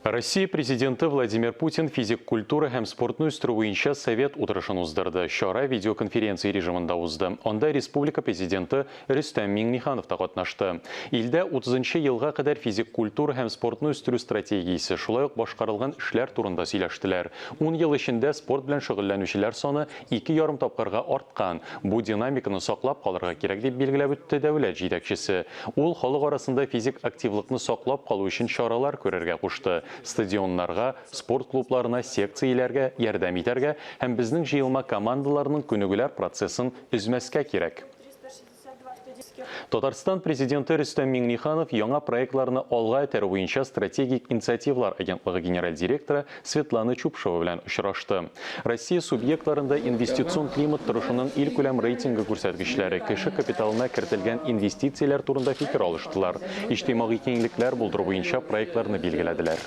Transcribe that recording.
Россия Президенты Владимир Путин физик культура һәм спортны үстерү буенча совет утырышын уздырды. Чара видеоконференция режимында узды. Анда республика Президенты Рөстәм Миңнеханов та катнашты. Илдә 30 нчы елга кадәр физик культура һәм спортны үстерү стратегиясе, шулай ук башкарылган эшләр турында сөйләштеләр. Ун ел эчендә спорт белән шөгыльләнүчеләр саны 2,5 тапкырга арткан. Бу динамиканы саклап калырга кирәк, дип билгеләп үтте дәүләт җитәкчесе. Ул халык арасында физик активлыкны саклап калу өчен чаралар күрергә кушты, стадионнарга, спорт клубларына, секцияләргә ярдәм итәргә һәм безнең җыелма командаларның күнегүләр процессын өзмәскә кирәк. Татарстан Президенты Рөстәм Миңнеханов яңа проектларны алга этәрү буенча Стратегик инициативалар агентлыгы генераль директоры Светлана Чупшева белән очрашты. Россия субъектларында инвестицион климат торышының илкүләм рейтингы күрсәткечләре, кеше капиталына кертелгән инвестицияләр турында фикер алыштылар, иҗтимагый киңлекләр булдыру буенча проектларны билгеләделәр.